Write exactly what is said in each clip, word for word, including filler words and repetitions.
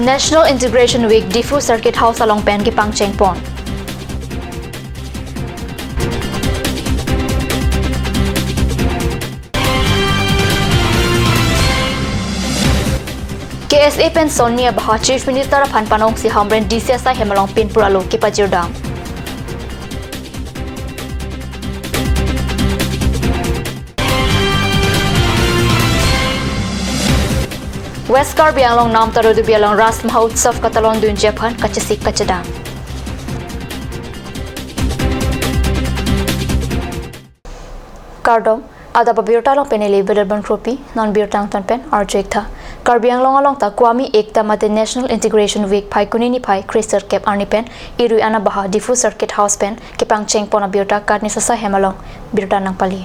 National Integration Week Diphu Circuit House along pen kepangcheng pon. K S A pen sonni abaha Chief Minister aphan panongsi Hamren D C asai hem along pinpur alo kepajirdam. West Karbi Anglong Namtaro Dubi along Ras Mahotsav katalon dunji aphan kachesik kachedam. Kardom, adap abirta along pen neli Velalbon Kropi, non birta angton pen arju-ik tha. Karbi Anglong along ta Kwami Ekta mate National Integration Week Phaikuni niphai kresirkep arni pen irui an abaha Diphu Circuit House pen kepangcheng pon abirta katni sasa hem along birta nangpali.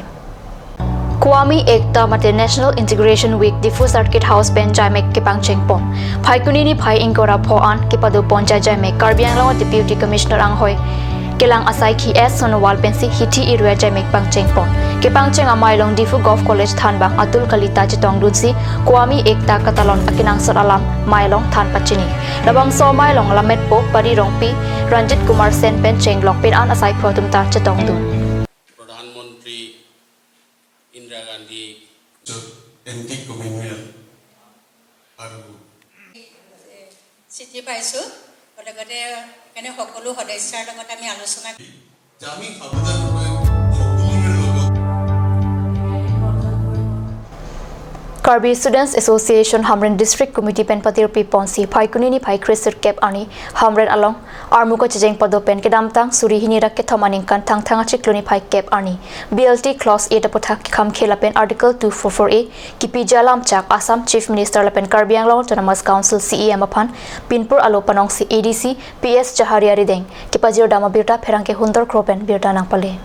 Kwami Ekta mate National Integration Week Diphu Circuit House pen jaimek kepangcheng pon. Phaikuni niphai ingkoi ra pho an kepado pon jai jaimek Karbi Anglong Deputy Commissioner anghoi kelang asaikhi S Sonowal pensi hithi irui ajaimek pangcheng pon. Kepangcheng amei along Diphu Govt College thanbang Atul Kalita chetongdunsi Kwami Ekta katalon akenangsot alam mei along than pachini. Labangso amei along Lammetpo Pari Rongpi, Ranjit Kumar Sen pen chenglok pen an asaiphu atum ta chetongdun. প্ৰধানমন্ত্ৰী ইন্দিৰা গান্ধী। এণ্টি কমিউনিয়েল আৰু চিঠি পাইছোঁ। লগতে সেইকাৰণে সকলো সদস্যৰ লগত আমি আলোচনা যে আমি সাৱধান হৈ সকলোৰে লগত Karbi Students Association Hamren District Committee pen patirpi ponsi Phaikuni niphai kresirkep arni Hamren along armu kachejeng pado pen kedamtang suri hini ra kethom aningkan Thangthang achiklo niphai kep arni B L T Clause eight aputhak kekhamkhe lapen Article two four four A kepiji alam chak Assam Chief Minister lapen Karbi Anglong Autonomous Council C E M aphan pinpur alo panongsi A D C P S Jaharia Rideng kepajirdam abirta pherangke Hundor Kro pen birta nangpali.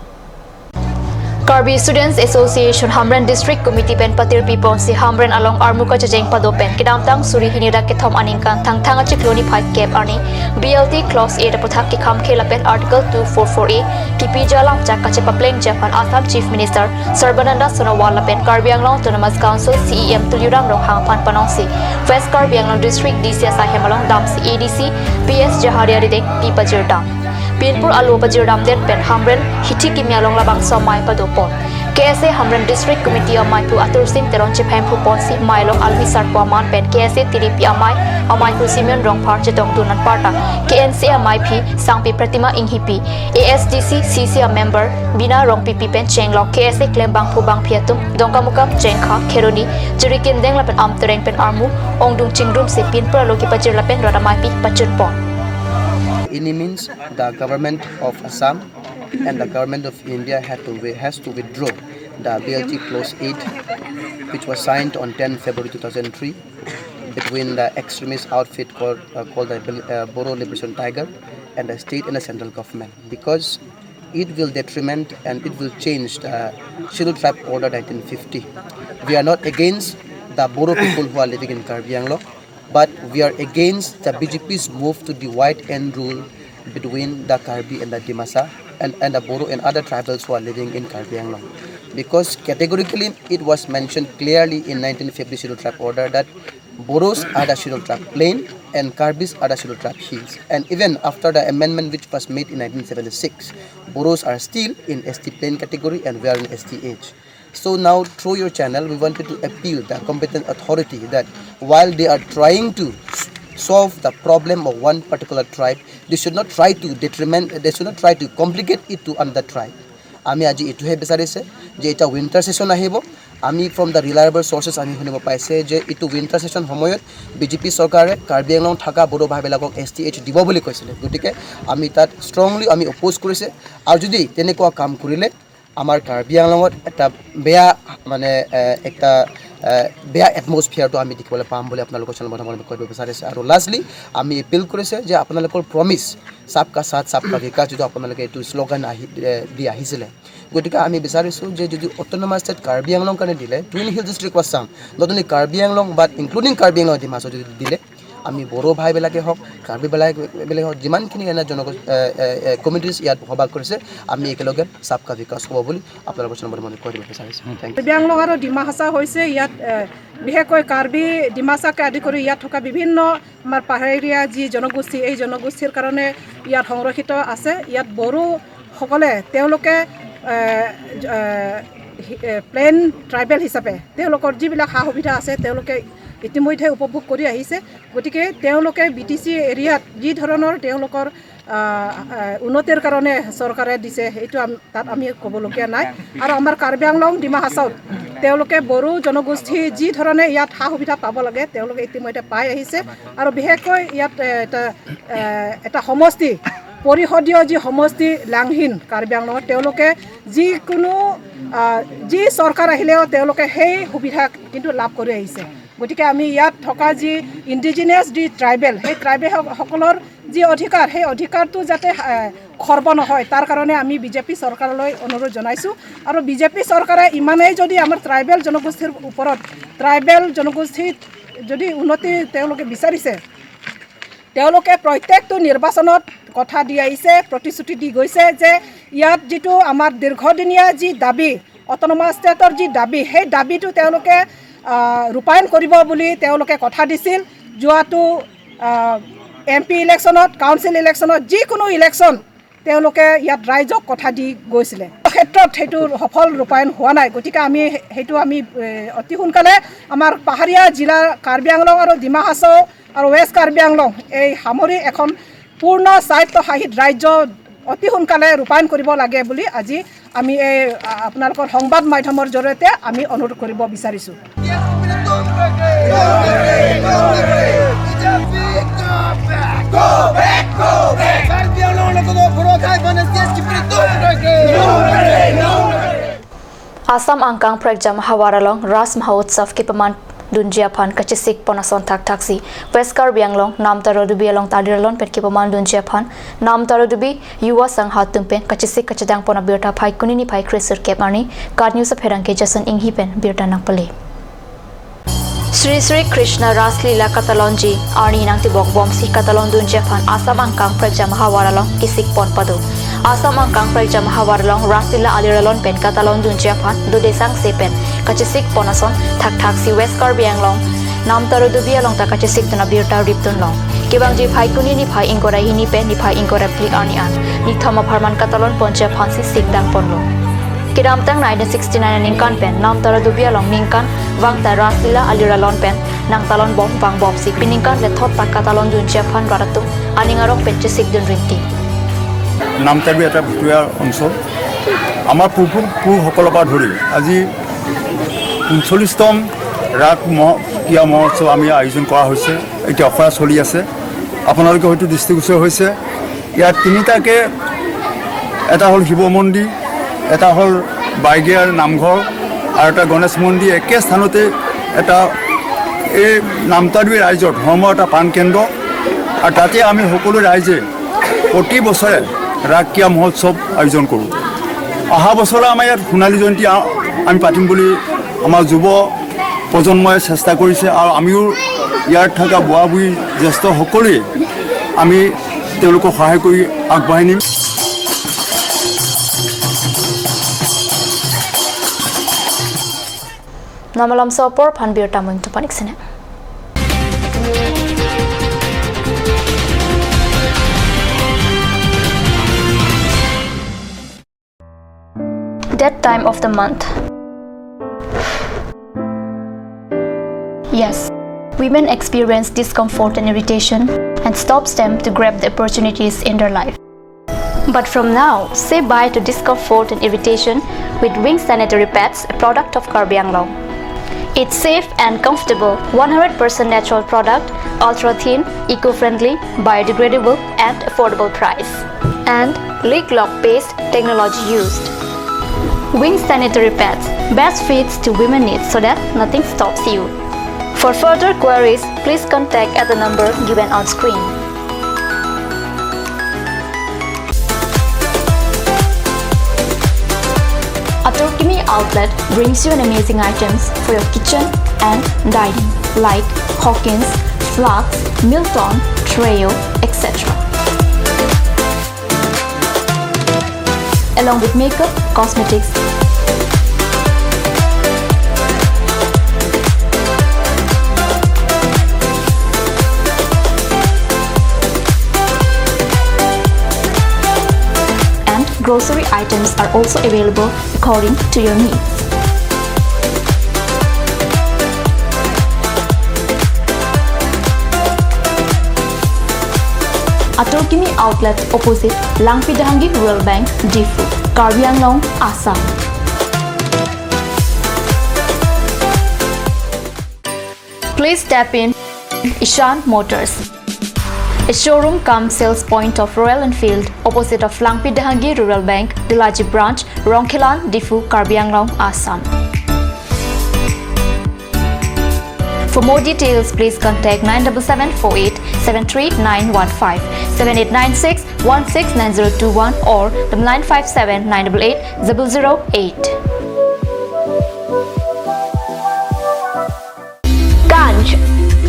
Karbi Students Association Hamren District Committee pen patirpi ponsi Hamren along armu kachejeng pado pen kedamtang suri hini ra kethom aningkan Thangthang achiklo niphai kep arni B L T Clause eight aputhak kekhamkhe lapen Article two four four A kepiji alam chak kachepaplengji aphan Assam Chief Minister Sarbananda Sonowal lapen Karbi Anglong Autonomous Council C E M Tuliram Ronghang aphan panongsi West Karbi Anglong District D C asai hem along damsi A D C P S Jaharia Rideng kepajirdam. Pinpur alo pajirdamdet pen Hamren hithi kimi along labangso amei pado pon. K S A Hamren District Committee ameiphu Atur Sing Teron chephemphu ponsi mei along almi sarpo aman pen K S A tiripi amei, ameiphu Simeon Rongphar chetongdun anparta K N C A ameiphi Sangpi Pratima Inghipi, A S D C C C a member Bina Rongpipi pen chenglok K S A klembangphu bangphi atum Dongkamukam, Jengkha, Kheroni, Jirikindeng lapen Amtereng pen armu ongdung chingrum si pinpur alo kepajir lapen rat ameipi pachun pon. Any means the government of Assam and the government of India had to wi-, has to withdraw the B L T Clause eight, which was signed on tenth February two thousand three between the extremist outfit called, uh, called the Bil-, uh, Bodo Liberation Tiger and the state and the central government, because it will detriment and it will change the Scheduled Tribe Order nineteen fifty. We are not against the Bodo people who are living in Karbi Anglong, but we are against the B J P's move to divide and rule between the Karbi and the Dimasa and, and the Bodo and other tribals who are living in Karbi Anglong. Because categorically it was mentioned clearly in nineteen fifty Scheduled Tribe Order that Bodos are the Scheduled Tribe Plain and Karbis are the Scheduled Tribe Hills. And even after the amendment which was made in nineteen seventy-six, Bodos are still in S T Plain category and we are in S T H. So now, through your channel, we wanted to appeal the competent authority that while they are trying to s-, solve the problem of one particular tribe, they should not try to detriment, they should not try to complicate it to another tribe. আমি আজি এইটোহে বিচাৰিছে যে এতিয়া winter session আহিব। আমি from the reliable sources আমি শুনিব পাইছে যে এইটো উইণ্টাৰ ছেছন সময়ত বি জে পি চৰকাৰে কাৰ্বি আংলং থকা বড়ো ভাইবিলাকক এছ টি এইচ দিব বুলি কৈছিলে। গতিকে আমি তাত ষ্ট্ৰংলি আমি অপ'জ কৰিছে। আৰু যদি তেনেকুৱা কাম কৰিলে আমাৰ কাৰ্বি আংলঙত এটা বেয়া, মানে, এ, এটা, এ, বেয়া এটমছফিয়াৰটো আমি দেখিবলৈ পাম বুলি আপোনালোকৰ চেনেল মাধ্যমেৰে আমি কৈ দিব বিচাৰিছোঁ। আৰু লাষ্টলি আমি এপিল কৰিছে যে আপোনালোকৰ প্ৰমিছ চাবকা সাথ চাবকা বিকাশ যিটো আপোনালোকে এইটো শ্লোগান আহি, এ, দি আহিছিলে, গতিকে আমি বিচাৰিছোঁ যে যদি অট'নমাছ ষ্টেট কাৰ্বি আংলং কাৰণে দিলে, twin hill district of Assam, not only Karbi Anglong but including Karbi Anglong Dima Hasao যদি দিলে, আমি বড়ো ভাইবিলাকে হওক, কাৰ্বিবিলাকে হওক, যিমানখিনি এনে জন কমিউনিটিজ ইয়াত বসবাস কৰিছে, আমি একেলগে চাবকা বিকাশ হ'ব বুলি আপোনালোকৰ ওচৰত মই মনে কৈ দিব বিচাৰিছোঁ। Thank you. কাৰ্বি আংলং আৰু ডিমা হাছাও হৈছে ইয়াত, এ, বিশেষকৈ কাৰ্বি, ডিমাছাকে আদি কৰি ইয়াত থকা বিভিন্ন আমাৰ পাহাৰীয়া যি জনগোষ্ঠী, এই জনগোষ্ঠীৰ কাৰণে ইয়াত সংৰক্ষিত আছে। ইয়াত বড়োসকলে তেওঁলোকে, এ, জ-, এ, হি-, এ, প্লেইন ট্ৰাইবেল হিচাপে তেওঁলোকৰ যিবিলাক সা সুবিধা আছে, তেওঁলোকে ইতিমধ্যে উপভোগ কৰি আহিছে। গতিকে তেওঁলোকে বি টি চি এৰিয়াত যি ধৰণৰ তেওঁলোকৰ, আ, আ, উন্নতিৰ কাৰণে চৰকাৰে দিছে, সেইটো আম-, তাত আমি ক'বলগীয়া নাই। আৰু আমাৰ কাৰ্বি আংলং, ডিমা হাছাওত তেওঁলোকে বড়ো জনগোষ্ঠী যি ধৰণে ইয়াত সা সুবিধা পাব লাগে, তেওঁলোকে ইতিমধ্যে পাই আহিছে। আৰু বিশেষকৈ ইয়াত, এ, এটা, এ, এটা সমষ্টি, পৰিষদীয় যি সমষ্টি লাংহিন কাৰ্বি আংলঙত, তেওঁলোকে যিকোনো, আ, যি চৰকাৰ আহিলেও তেওঁলোকে সেই সুবিধা কিন্তু লাভ কৰি আহিছে। গতিকে আমি ইয়াত থকা যি ইণ্ডিজিনাছ, যি ট্ৰাইবেল, সেই ট্ৰাইবেল সক-, সকলৰ যি অধিকাৰ, সেই অধিকাৰটো যাতে, এ, খৰ্ব নহয়, তাৰ কাৰণে আমি বি জে পি চৰকাৰলৈ অনুৰোধ জনাইছোঁ। আৰু বি জে পি চৰকাৰে ইমানেই যদি আমাৰ ট্ৰাইবেল জনগোষ্ঠীৰ ওপৰত, ট্ৰাইবেল জনগোষ্ঠীত যদি উন্নতি তেওঁলোকে বিচাৰিছে, তেওঁলোকে প্ৰত্যেকটো নিৰ্বাচনত কথা দি আহিছে, প্ৰতিশ্ৰুতি দি গৈছে যে ইয়াত যিটো আমাৰ দীৰ্ঘদিনীয়া যি দাবী, অট'নমাছ ষ্টেটৰ যি দাবী, সেই দাবীটো তেওঁলোকে, আহ, ৰূপায়ণ কৰিব বুলি তেওঁলোকে কথা দিছিল। যোৱাটো, আহ, এম পি ইলেকশ্যনত, কাউন্সিল ইলেকশ্যনত, যিকোনো ইলেকশ্যন তেওঁলোকে ইয়াত ৰাইজক কথা দি গৈছিলে। ক্ষেত্ৰত সেইটো সফল ৰূপায়ণ হোৱা নাই। গতিকে আমি সে-, সেইটো আমি, এ, অতি সোনকালে আমাৰ পাহাৰীয়া জিলা কাৰ্বি আংলং আৰু ডিমা হাছাও আৰু ৱেষ্ট কাৰ্বি আংলং এই সামৰি এখন পূৰ্ণ স্বায়ত্তশাসিত ৰাজ্য অতি সোনকালে ৰূপায়ণ কৰিব লাগে বুলি আজি আমি এই, আ, আপোনালোকৰ সংবাদ মাধ্যমৰ জৰিয়তে আমি অনুৰোধ কৰিব বিচাৰিছোঁ। Assam angkang prekjam havar along Ras Mahotsav kepaman dunji aphan kachesik pon ason thakthaksi West Karbi Anglong Namtaro Dubi along ta alir alon pen kepaman dunji aphan Namtaro Dubi Yuva Sangha atum pen kachesik kachedang pon abirta Phaikuni niphai kresirkep arni KAT News apherangke Jason Inghi pen birta nangpale. Sri Sri Krishna Ras Lila katalonji arni nangtibok bomsi katalon dunji aphan Assam angkang prekjam havar along kesik pon pado. Assam angkang prekjam havar along Ras Lila alir alon pen katalon dunji aphan dode sangse pen kachesik pon ason thakthaksi West Karbi Anglong Namtaro Dubi along ta kachesik dun abirta ripdun long. Kevangji Phaikuni niphai ingkoi ra hini pen niphai ingkoi ra phli arni an nithom apharman katalon ponji aphansi sik dang ponlo. Kedamtang nineteen sixty-nine aningkan pen Namtaro Dubi along ningkan vang ta Ras Lila alir alon pen nangtalon bom vang bomsi piningkan le thot ta katalon dunji aphan rat atum aning arong pen chesik dun rinti. নামতাৰ এটা ভিতৰুৱা অঞ্চল। আমাৰ পূৰ্বপুৰুষসকলৰ পৰা ধৰি আজি ঊনচল্লিছতম ৰাস মহ-, ক্ৰীড়া মহোৎসৱ আমি আয়োজন কৰা হৈছে। এতিয়া অখৰা চলি আছে, আপোনালোকে হয়তো দৃষ্টিগোচৰ হৈছে। ইয়াত তিনিটাকে, এটা হ'ল শিৱ মন্দিৰ, এটা হ'ল বাইগেয়াৰ নামঘৰ আৰু এটা গণেশ মন্দিৰ। একে স্থানতে এটা এই নামতাৰ দুবি ৰাইজৰ ধৰ্মৰ এটা প্ৰাণকেন্দ্ৰ আৰু তাতে আমি সকলো ৰাইজে প্ৰতি বছৰে ৰাস ক্ৰীড়া মহোৎসৱ আয়োজন কৰোঁ। অহা বছৰ আমাৰ ইয়াত সোণালী জয়ন্তী আ-, আমি পাতিম বুলি আমাৰ যুৱ প্ৰজন্মই চেষ্টা কৰিছে আৰু আমিও ইয়াত থকা বুঢ়া বুঢ়ী জ্যেষ্ঠ সকলোৱে আমি তেওঁলোকক সহায় কৰি আগবঢ়াই নিম। Namalam sopor phan birta mung tupanik sene. That time of the month. Yes, women experience discomfort and irritation and stops them to grab the opportunities in their life. But from now, say bye to discomfort and irritation with Wings sanitary pads, a product of Karbi Anglong. It's safe and comfortable, one hundred percent natural product, ultra thin, eco-friendly, biodegradable and affordable price. And Lic Loc paste technology used. Wings sanitary pads, best fits to women needs so that nothing stops you. For further queries, please contact at the number given on screen. Atur Kimi Outlet brings you an amazing items for your kitchen and dining, like Hawkins, Lux, Milton, Treo, et cetera. Along with makeup, cosmetics, and grocery items are also available according to your needs. Atur Kimi Outlet, opposite Langpi Dehangi Rural Bank, Diphu, Karbi Anglong, Assam. Please step in Ishan Motors, a showroom cum sales point of Royal Enfield, opposite of Langpi Dehangi Rural Bank, Dulaji Branch, Rongkhelan, Diphu, Karbi Anglong, Assam. For more details, please contact nine double seven four eight seven three nine one five, seven eight nine six one six nine zero two one or the nine five seven nine double eight double zero eight. Ganj.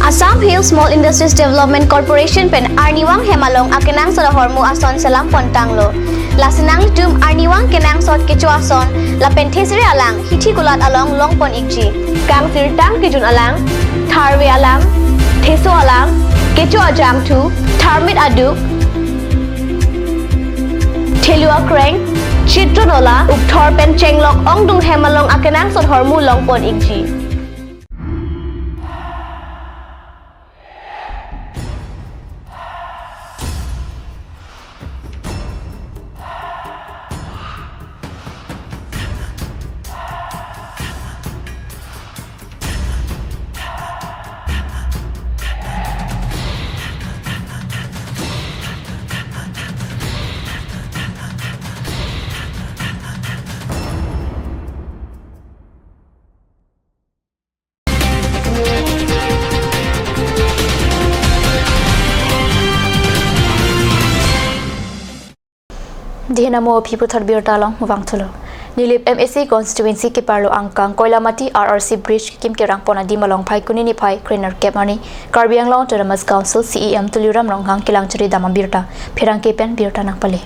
Assam Hill Small Industries Development Corporation pen arnivang hem along akenangsot ahormu ason selam pontanglo. Lasi nanglitum arnivang kenangsot kecho ason lapen thesere alang hithi kulat along longpon ikji. Kangsirtang kejun alang, tharve alang, theso alang, kecho ajangthu, tharmit aduk, thelu akreng, chitron ola, ukthor pen chenglok ongdung hem along akenangsot ahormu longpon ikji. Dihena mo aphi puthot birta along vangthulo. Nilip M A C constituency keparlo angkang Koilamati R R C bridge kekim kerang pon adim along Phaikuni niphai krenerkep arni Karbi Anglong Autonomous Council C E M Tuliram Ronghang kelang chari dam abirta pherangke pen birta nangpale.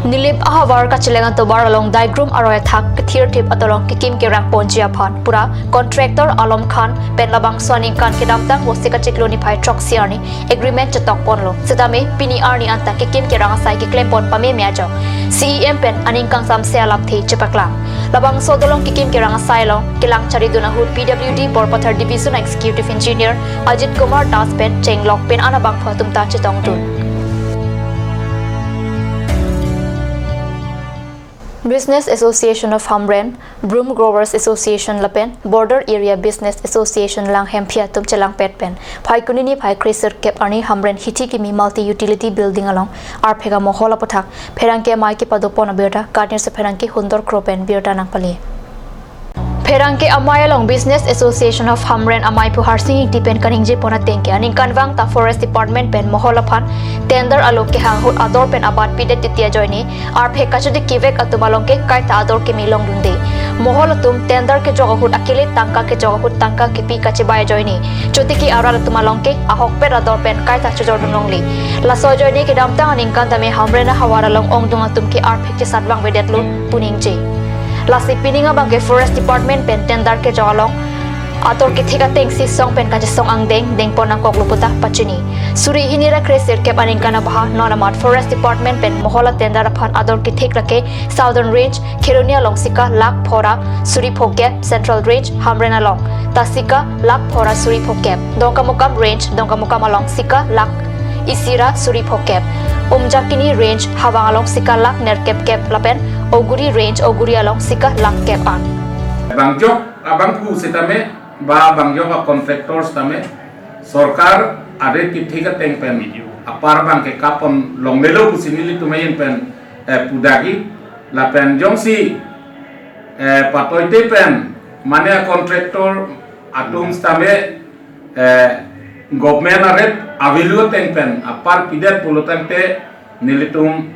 Nilip ahavar kacheleng atovar along daigrum aroi athak kethirthip atolong kekim kerang ponji aphan pura contractor Alom Khan pen labangso aningkan kedamtang Vosik achiklo niphai throksi arni agreement chetok ponlo. Setame pini arni anta kekim kerang asai keklem pon pameme ajok C E M pen aningkan samse alapthe chepaklang. Labangso dolong kekim kerang asai along kelang charidun ahut P W D Borpathar Division Executive Engineer Ajit Kumar Das pen chenglok pen anabangphu atum ta chetongdun. Business Association of Hamren, Broom Growers Association lapen Border Area Business Association Langhemphi atum chelangpet pen Phaikuni niphai kresirkep arni Hamren Hithi Kimi Multi Utility Building along arphek amohol aputhak pherangke amei kepado pon abirta kanir se pherangke Hundor Kro pen birta nangpale. Pherangke amei along Business Association of Hamren ameiphu Harsing Ingti pen kaningje pon ateng ke aningkanvang ta Forest Department pen mohol aphan tender alo kehang ahut ador pen abat pidet titi ajoine arphek kachodi kevek atum along ke kaita ador keme longdunde. Mohol atum tender kejok ahut akele tangka kejok ahut tangka kepi kachebai ajoine chotiki arat atum along ke ahokpet ador pen kaita chojordun longle. Laso ajoine kedamtang aningkan tame Hamren ahavar along ongdung atum ke arphek chesat vangvedetlo pu ningje. Lasi pining abang ke Forest Department pen tender kejok along ator kethek atengsi song pen kachesong angdeng dengpon nangkoklo puta pachini. Suri hini ra kresirkep aningkan abaha non amat Forest Department pen mohol a tender aphan ador kethek lake Southern Range, Kheroni along sika lakh phora suri phokep, Central Range, Hamren along ta sika lakh phora suri phokep, Dongkamukam Range, Dongkamukam along sika lakh isi ra suri phokep, Umjakini Range, Hawang along sika lakh nerkep kep lapen Oguri Range, Oguri along sika lakh kep an. Bangjok abangphu setame ba bangjok a contractor setame sorkar arit kethek ateng pen apar abang ke kapon longlelo pusi nelitum ahin pen, eh, pudagi lapen jongsi, eh, patoite pen mane a contractor atum setame, eh, government arit avelo ateng pen apar pidet pulo tangte nelitum,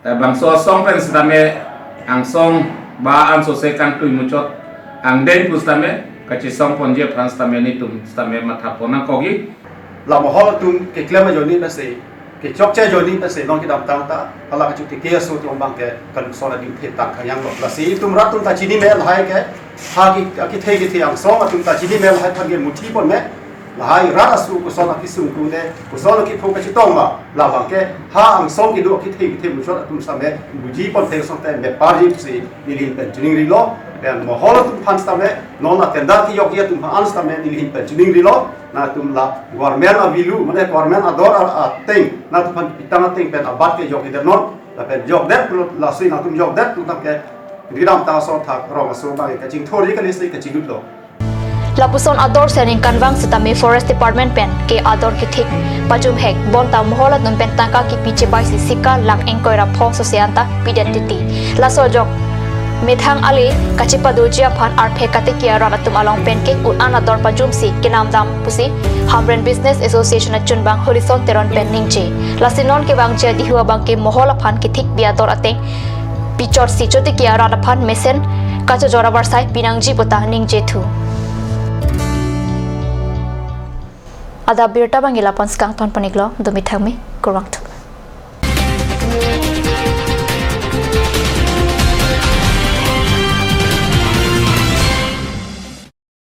eh, bangso asong pen setame angsong ba ansose kangtui muchot angdeng pu setame kachesong ponji aphan setame nelitum setame matha pon nangkokji. La mohol atum keklem ajoine pensi, kechokche ajoine pensi non kedamtang ta hala kachotiki aso atum abang ke kaluson ading the tang khang yanglo. Lasi itum rat atum ta chini me lahai ke, ha ki, akethe kethe angsong atum ta chini me lahai aphan ke muthi pon me. Lahai rat aso koson akesung krung de, koson akepho kachetong ma, labang ke ha angsong kedo akethe kethe muchot atum sitame buji pon thek song te me parji pusi nelihin pen chiningrilo. Pen mohol atum aphan sitame, non atenda kejokji atum aphan sitame nelihin pen chiningrilo. Nangtum la government a-value, mane government ador a-, ateng, nangtum aphan pitang ateng pen abat kejok ider non, lapen jokdet pulo, lasi nangtum jokdet pulo tangte kedamtang aso athak rong aso abang kachingthurji kali si kachinglut lo. Lapuson ador si aningkanvang sitame Forest Department pen ke ador kethik pajumhek, bonta mohol atum pen tangka kipi chebai si sikar lakh ingkoi ra phongo sose anta pidet titi. Laso ajok methang ale kachepadoji aphan arphek katiki arat atum along pen ke un-an ador pajum si kenam dam pusi Hamren Business Association achunbang Holison Teron pen ningje. Lasi non kevangji adihu abang ke mohol aphan kethikpi ador ateng pichot si chotiki arat aphan mesen kachojor avarsai pinangji puta ningje thu. Adap abirta abang ke la-an si kangton pon-iklo, dumi thangmi, kurvangthu.